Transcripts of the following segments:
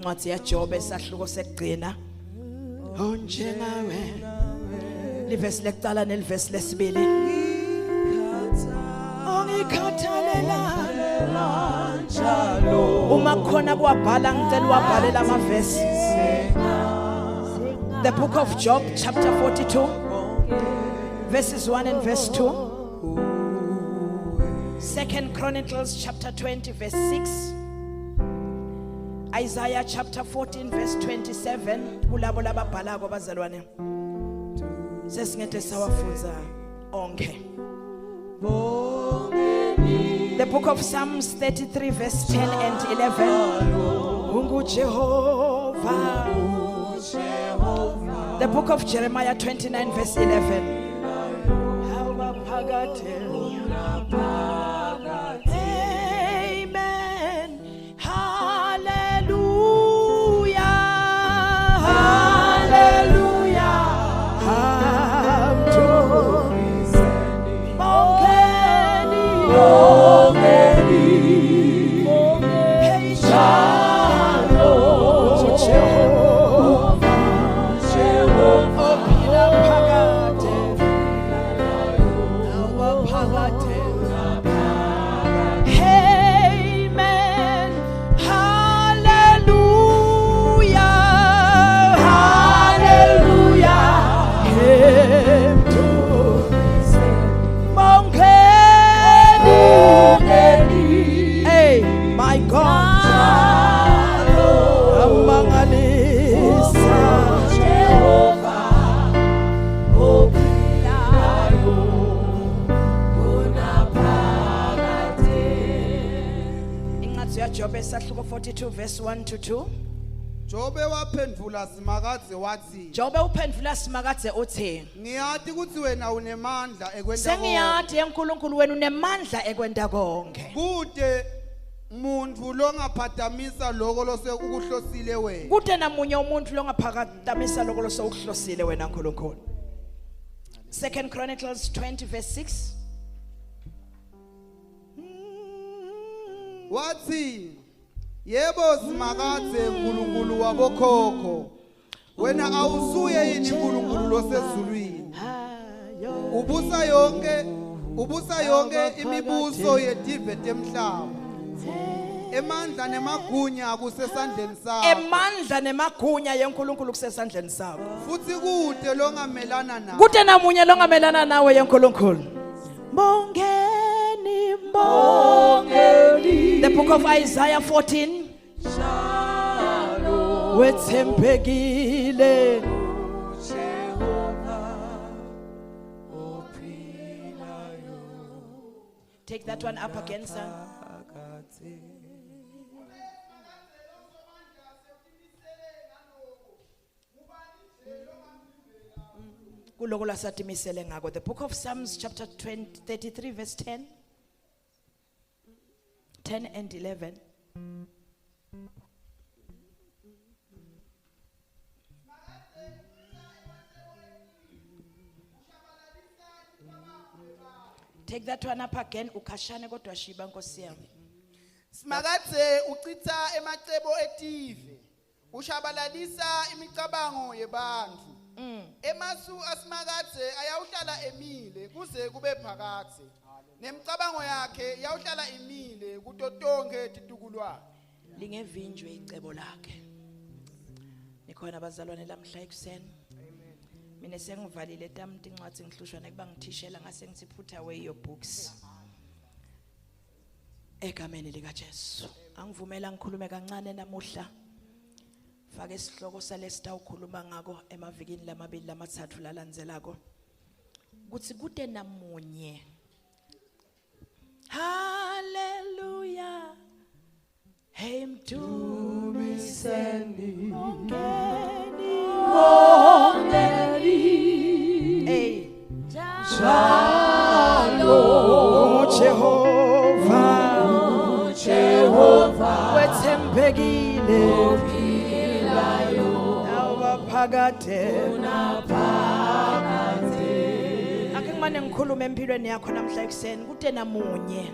Incwadi yaJobe sahluko sekugcina. Onjengawe. Livesi lekucala nelivesi lesibili. Ongikhathalela njalo. Uma khona kuwabhala ngicela uwabhale lamavesi. The book of Job chapter 42 verses 1 and verse 2. Second Chronicles chapter 20 verse 6. Isaiah chapter 14 verse 27 kulabo lababhalako bazalwane. Sesingede sawafunza onke. The book of Psalms 33 verse 10 and 11. Ungu Jehovah. The book of Jeremiah 29 verse 11. Amen. Hallelujah. Hallelujah. Bongeni. Hey, Jehova. Ophila phakade. Awaphakade. Amen. Hallelujah. Hallelujah. Bongeni. Hey, my God. Amangalisa. Incwadi yaJobe sahluko 42 verse 1 to 2. Jobe waphendvula Simakadze wathi Jobe uphendvula Simakadze uthi Ngiyati kutsi wena unemandla ekwenta konke. Sengiyati eNkulunkulu wena unemandla ekwenta konke. Kute muntu longaphatamisa loko losekuhlosile wena. Kute namunye umuntu longaphakamisa lokho losewukuhlosile wena nkulunkulu. Second Chronicles 20 verse 6. Wathi Yebo Simakadze uNkulunkulu wabokhokho wena awusuye yini uNkulunkulu losezulwini ubusa yonke ubusa yonke imibuso yetive temhlaba emandla nemagunya kusesandleni sakho Emandla nemagunya yeNkulunkulu kusesandleni sakho. futhi kute longamelana nawe Kute namunye longamelana nawe yeNkulunkulu. Bongeni bongeni. The book of Isaiah 14. Wethembekile. Take that one up again, son. Kuloko lasatimisele ngako. The book of Psalms chapter 20, 33 verse 10. 10 and 11. Take that one up again ukhashane kodwa shiba nkosi yami. Simakadze uchitha emacebo etive. Ushabalalisa imicabango yebantfu. Emasu aSimakadze ayawuhlala emile kuze kube phakadze. Nemicabango yakhe iyawuhlala imile kuto tonkhe titukulwane. Lingevinjwe icebo lakhe. Nikhona bazalwane lamhla ekuseni. Mina sengivalile tami tincwadi ngihlushwa nekuba ngithishela ngase ngithi put away your books. Egameni lika Jesu. Angivumela ngikhulume kancane namuhla. Fake isihloko salesitawukhuluma ngako emavikini lamabili lamathathu lalandzelako. Kuthi kute namunye. Hallelujah. Hey mdumiseni. Bongeni. Bongeni. Hey. Njalo Jehova. Jehova wethembekile. Ophilayo. Nawaphakade. Unaphakade. Ake ngimane ngikhulume empilweni yakho namhla ekuseni kute namunye.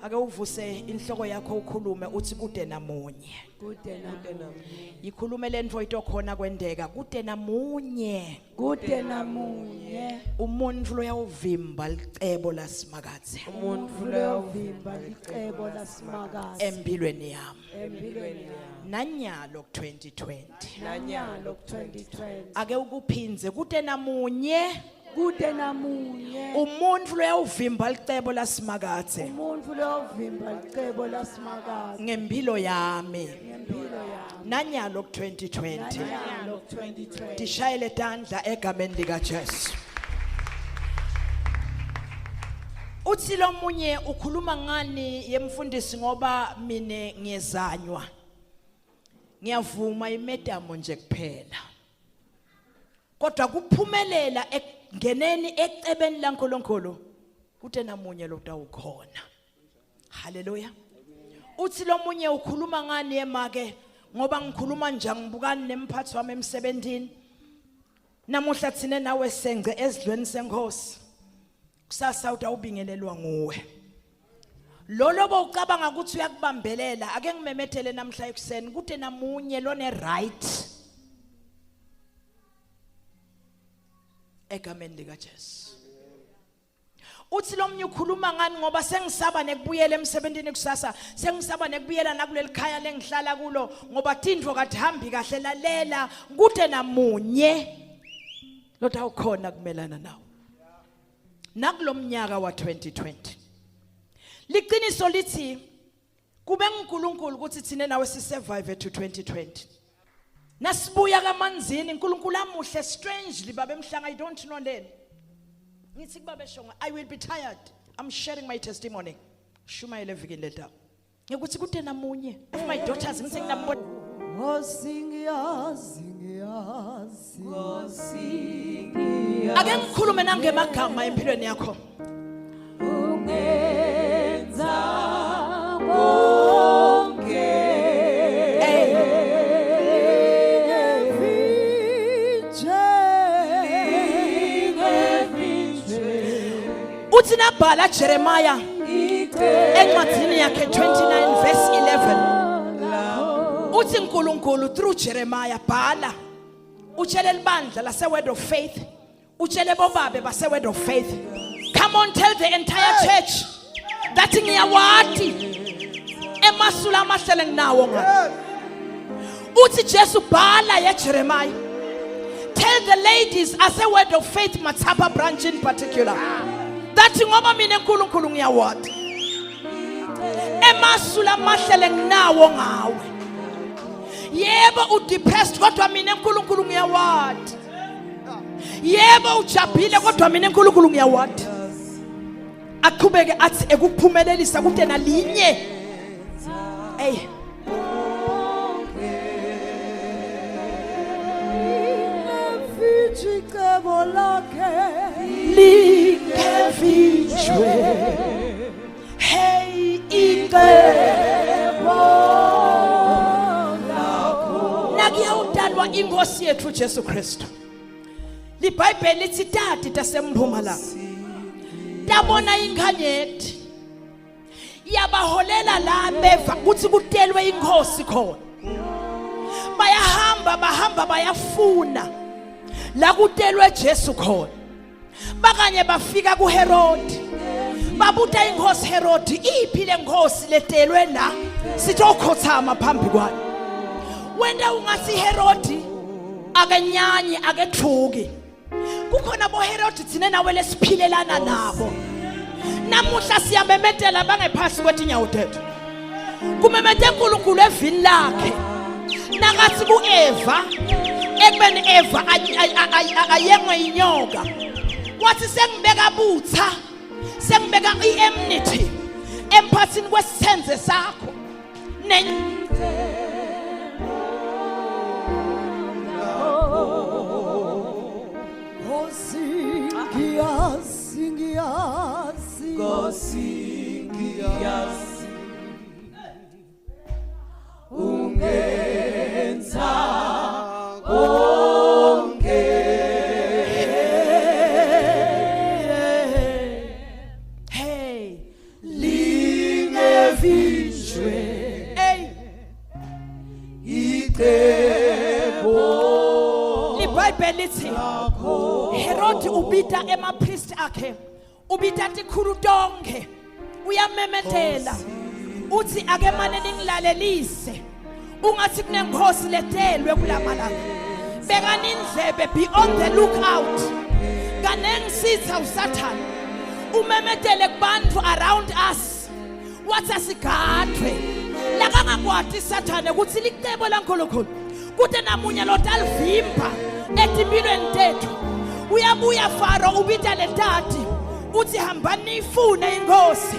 Ake uvuse inhloko yakho ukhulume uthi kude namunye. Kude namunye. Yikhulume lentfo itokhona kwendeka kude namunye. Kude namunye. Umuntu loyawuvimba licebo lasimakadze. Umuntu loyawuvimba licebo lasimakadze. Empilweni yami. Empilweni yami. Nanyalo 2020. Nanyalo 2020. Ake ukuphindze kude namunye. Kude namunye. Umuntu loyawuvimba licebo lasimakadze. Umuntu loyawuvimba licebo lasimakadze. Ngempilo yami. Ngempilo yami. Nanyalo 2020. Nanyalo 2020. Tishayele tandla egameni lika Jesu. Uthi lomunye ukhuluma ngani yemfundisi ngoba mine ngiyezanywa. Ngiyavuma imedamo nje kuphela. Kodwa kuphumelela ekungeneni ecebeni laNkulunkulu kute namunye lotawukhona. Haleluya. Uthi lomunye ukhuluma ngani emake ngoba ngikhuluma nje ngibukani nemphathi wami emsebenzini. Namuhla thina nawe sengce ezidlweni senkosi. Kusasa utawubingelelwa nguwe. Lolo bowucabanga ukuthi uyakubambelela ake ngimemethele namhla ekuseni kude namunye lone right. Egameni lika Jesu. Uthi lomnye ukhuluma ngani ngoba sengisaba nekubuyela emsebenzini kusasa sengisaba nekubuyela nakuleli khaya lengihlala kulo ngoba tindvo katihambi kahle lalela kude namunye lotawukhona kumelana nawo nakulomnyaka wa2020 liqiniso lithi kube nguNkulunkulu ukuthi thina nawe si survive to 2020 nasibuya kamanzini uNkulunkulu amuhle strangely babe emhlanga i don't know leni ngithi kubabe shonga i will be tired i'm sharing my testimony shumayele evikini letawo ngikuthi kude namunye of my daughters ngithi nginambona Nkosi ngiyazi ngiyazi Nkosi ake ngikhulume nangemagama empilweni yakho ungenza konke uthi nabhala Jeremiah encwadini yakhe 29 verse 11 uthi uNkulunkulu through Jeremiah bhala utshele libandla lase Word of Faith utshele bobabe base Word of Faith come on tell the entire church that ngiyawati emasula amahlele nginawo ngalo uthi Jesu bhala ye Jeremiah tell the ladies as a word of faith Matsapa branch in particular that ngoba mina uNkulunkulu ngiyawati emasu lamahle lenginawo ngawe yebo udepressed kodwa mina uNkulunkulu ngiyawati yebo ujabhile kodwa mina uNkulunkulu ngiyawati aqhubeke athi ekuphumelelisa kude nalinye ey icebo lakhe lingevinjwe hey icebo lakho nakuyawudalwa inkosi yethu Jesu Kristu liBhayibheli lithi tati tasempumalanga tabona inkhanyeti yabaholela la beva ukuthi kutelwe inkosi khona bayahamba bahamba bayafuna la kutelwe Jesu khona bakanye bafika kuHerod babuta inkosi Herod iphi lenkosi letelwe la sitokhothama phambi kwayo wena ungathi Herod akenyanye akethuki kukhona boHerod thina nawe lesiphilelana nabo namuhla siyamemetela bangephasi kwetinyawo tethu kumemete uNkulunkulu evini lakhe nakathi kuEva ekubeni Eva ayengwe inyoka wathi sengibeka butha sengibeka ienmity emphathini kwesithenze sakho Nkosi ngiyazi ngiyazi Nkosi ngiyazi ungenza konke hey lingevinjwe Icebo LiBhayibheli lithi Herod ubita emapriest akhe ubita tikhulu tonkhe uyamemetela uthi ake mane ningilalelise ungathi kunenkosi letelwe kulamalanga bekani indlebe be on the lookout kanengi sitha usathane umemetele kubantu around us wathi asigadwe lakangakwati sathane ukuthi licebo laNkulunkulu kude namunye lotalivimba etimpilweni tethu uyabuya faro ubita letati uthi hambani niyifune inkosi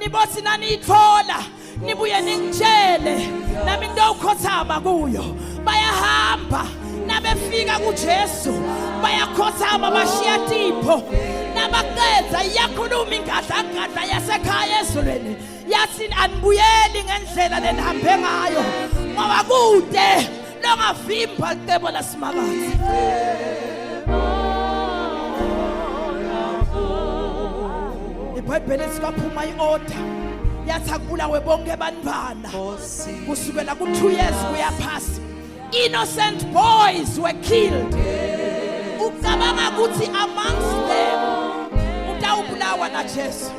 nibothi naniyithola nibuye ningitshele nami ngiyokhothama kuyo bayahamba nabefika kuJesu bayakhothama bashiya tipho nabaqedza iyakhuluma ingadlangadla yasekhaya ezulwini yathi anibuyeli ngendlela lenihambe ngayo ngoba kude longavimba licebo lasimakadze ibhayibheli lithi kwaphuma i-order yathi akubulawe bonke abantwana kusukela ku-two years kuya phasi innocent boys were killed ucabanga ukuthi amongst them utawubulawa naJesu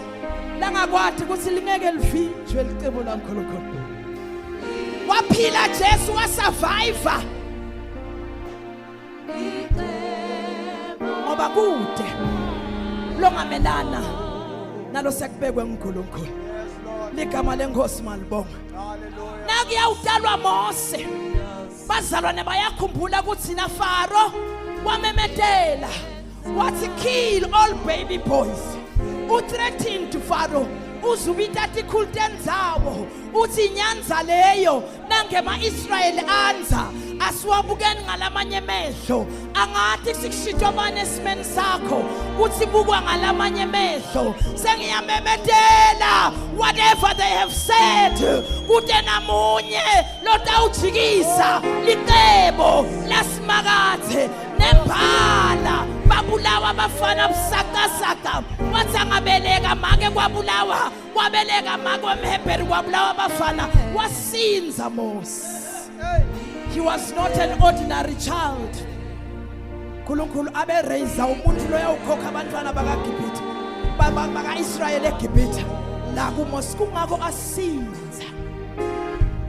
langakwati ukuthi lingeke livinjwe licebo laNkulunkulu waphila Jesu wasurvive ngoba kude longamelana nalo sekubekwe nguNkulunkulu ligama lenkosi malibonga nakuyawutalwa Mose bazalwane bayakhumbula ukuthi na Faro wamemetela wathi kill all baby boys uthreatened Faro uzubita tikhulu tendzawo uthi inyanza leyo nangema-israyeli anza asiwabukeni ngalamanye emehlo angathi sikushitshwa bani esimeni sakho kuthi bukwa ngalamanye emehlo sengiyamemetela whatever they have said kute namunye lotawujikisa licebo lasimakathe nembala babulawa abafana busakasaka wathi angabeleka make kwabulawa kwabeleka make wemhebheri kwabulawa abafana wasinza Mose he was not an ordinary child uNkulunkulu abe raise umuntu loya ukhokha abantwana bakaGibhithe baka-Israyeli eGibhithe la kuMose kungakho asinza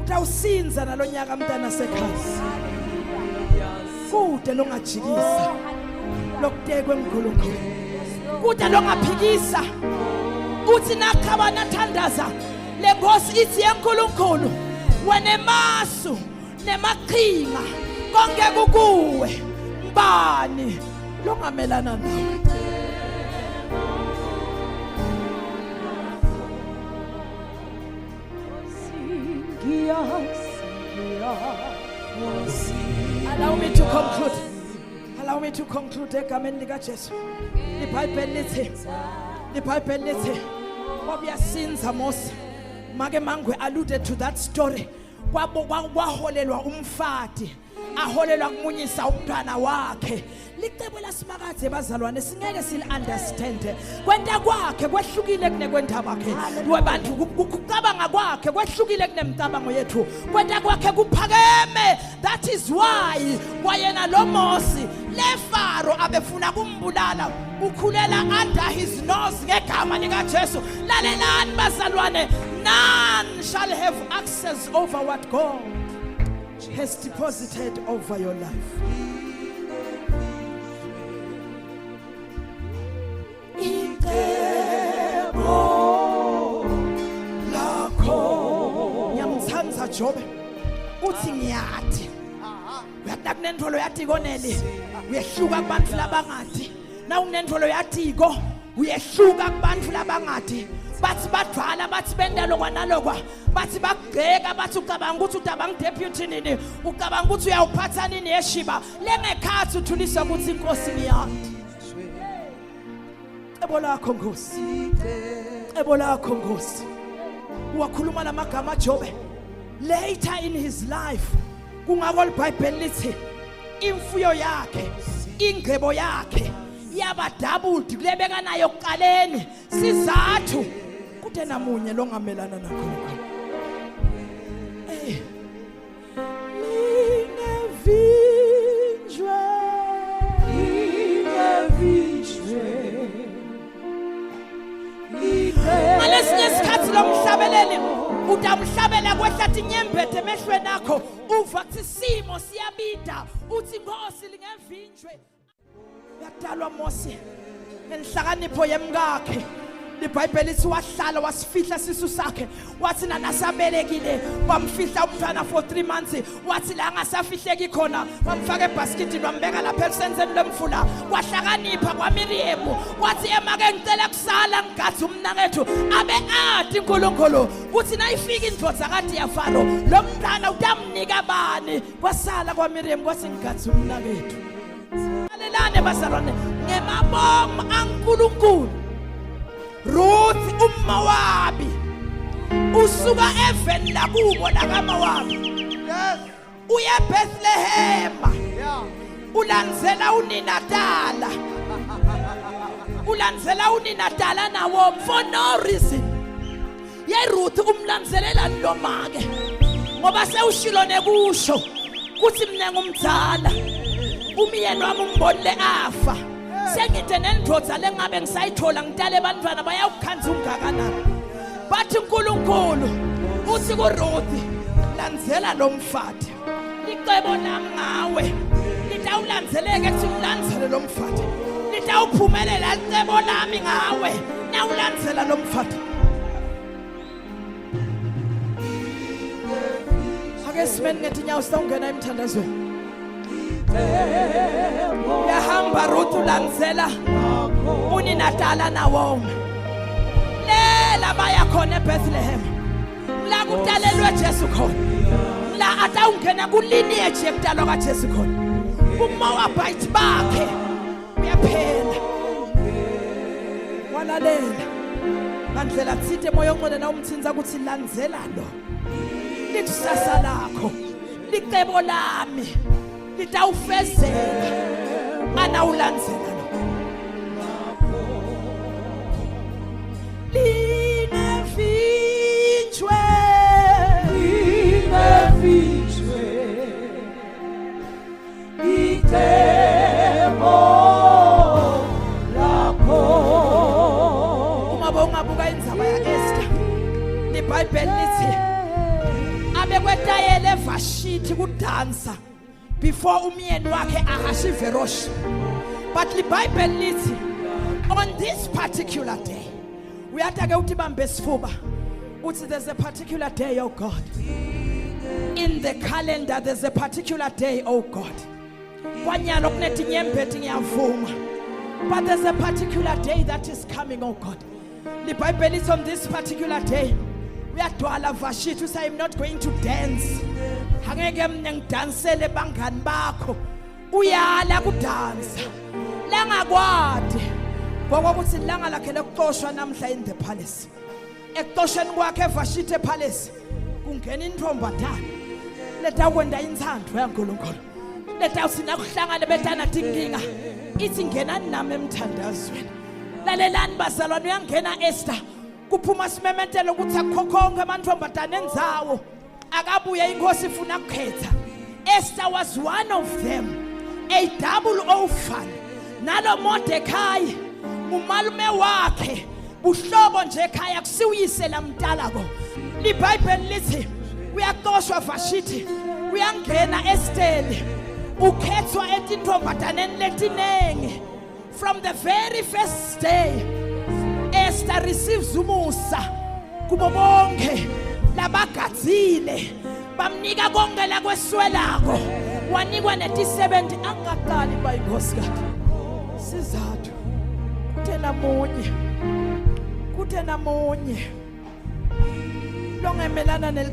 utawusinza nalonyaka mntana sekhaya kude longajikisa lokutekwe nguNkulunkulu kude longaphikisa uthi nakhaba nathandaza lenkosi ithi yenkulunkulu wena emasu nemaqhinga konke kukuwe mbani longamelana nawe Allow me to conclude. Allow me to conclude egameni likaJesu. IBhayibheli lithi iBhayibheli lithi kwabuyasinza Mose. Make Mangwe alluded to that story. Kwabo kwaholelwa umfati aholelwa kumunyisa umntwana wakhe licebo lasimakadze bazalwane singeke sil understand kwenta kwakhe kwehlukile kunekwendaba yakhe webantu kucabanga kwakhe kwehlukile kunemcabango yethu kwenta kwakhe kuphakeme that is why kwayena lo Mose le Faro abefuna kumbulala ukhulela under his nose ngegama likaJesu lalelani bazalwane none shall have access over what God has deposited over your life. Icebo lakho. Ngiyamthanda Jobe. Uthi ngiyathi. Uyathi kunentfolo yathi koneli. Uyehluka kubantu labangathi. Na unentfolo yathiko uyehluka kubantu labangathi. Bathi badvala bathi bendalo kwanalokwa bathi bakugxeka bathi ucabanga ukuthi ucabanga deputy nini ucabanga ukuthi uyawuphatha nini yeshiba lengekhathi uthuliswa ukuthi inkosi ngiyandi cebo lakho nkosi cebo lakho nkosi wakhuluma lamagama Jobe later in his life kungako libhayibheli lithi imfuyo yakhe ingcebo yakhe yaba doubled kulebeka nayo kuqaleni sizathu kude namunye longamelana nakho lokho eh. Lingevinjwe, lingevinjwe. Ngalesinye isikhathi lo mhlabeleli utamhlabela kwehla tinyembethe emehlweni akho uva kuthi isimo siyabida uthi Nkosi lingevinjwe. Yadalwa Mose ngenhlakanipho yemkakhe. IBhayibheli lithi wahlala wasifihla sisu sakhe wathi nanasabelekile wamfihla umntwana for 3 months wathi la angasafihleki khona wamfaka ebhaskidini wambeka lapha elusenzeni lwemfula kwahlakanipha kwaMiriam wathi emake ngicela kusala ngigadze umnakethu abe ati uNkulunkulu kuthi nayifika indvodzakati yaFaro lo mntwana utamnika bani kwasala kwaMiriam kwathi ngigadze umnakethu Lalelani bazalwane ngemabomu aNkulunkulu. Ruth umMowabi usuka eveni lakubo lakaMowabi. Yes. Uye Bethlehem. Yeah. Ulandzela uninatala. Ulandzela uninatala nawo for no reason. Ye Ruth umlandzelelani lo make ngoba sewushilo nekusho kuthi mina ngumdzala umyeni wami umbonile afa sengide nendoda lengabe ngisayithola ngitale abantwana bayawukhanza ungakanani bathi uNkulunkulu uthi kuRuth landzela lo mfati licebo lami ngawe litawulandzeleka ethi ulandzele lo mfati litawuphumelela licebo lami ngawe nawulandzela lo mfati ake simeni ngetinyawo sitawungena emthandazweni uyahamba Ruth ulandzela uninatala Nawomi lela baya khona eBethlehem la kutalelwe Jesu khona la atawungena kulineage yekutalwa kaJesu khona kuMoabite bakhe uyaphela walalela ngandlela thite moya ongcwele nawumthinza ukuthi landzela lo likusasa lakho licebo lami litawufezeka anawulandzela lo linevinjwe Lingevinjwe icebo lakho. Uma bowungabuka indzaba ya-Esther liBhayibheli lithi abekwetayele evashithi kudansa before umyeni wakhe Ahashiverosh but liBhayibheli lithi on this particular day uyatake uthi bambe isifuba uthi there's a particular day oh God in the calendar there's a particular day oh God kwanyalo kunetinyembeti ngiyavuma but there's a particular day that is coming oh God libhayibheli lithi on this particular day uyadwala vashithi uthi I'm not going to dance angeke mina ngidansele bangani bakho uyala kudansa langakwadi kwakuthi ilanga lakhe lokuxoshwa namhla in the palace ekuxosheni kwakhe evashithe palace kungena intombazana letakwenda inthando yaNkulunkulu letawuthi nakuhlangane betana tinkinga ithi ngenani nami emthandazweni lalelani bazalwane uyangena Esther kuphuma simemetelo ukuthi akukho konke amantombazane endzawo akabuye inkosi ifuna kukhetha Esther was one of them a double orphan nalo Mordecai umalume wakhe buhlobo nje ekhaya kusiwuyise lamtalako liBhayibheli lithi uyaxoshwa Vashiti uyangena Esteli ukhethwa etintombadaneni letinengi From the very first day Esther receives umusa kubo bonke labagadzile bamnika konke lakweswelako wanikwa netisebenzi angaqali bayinkosikazi sizathu kuthe namunye kuthe namunye longemelana nel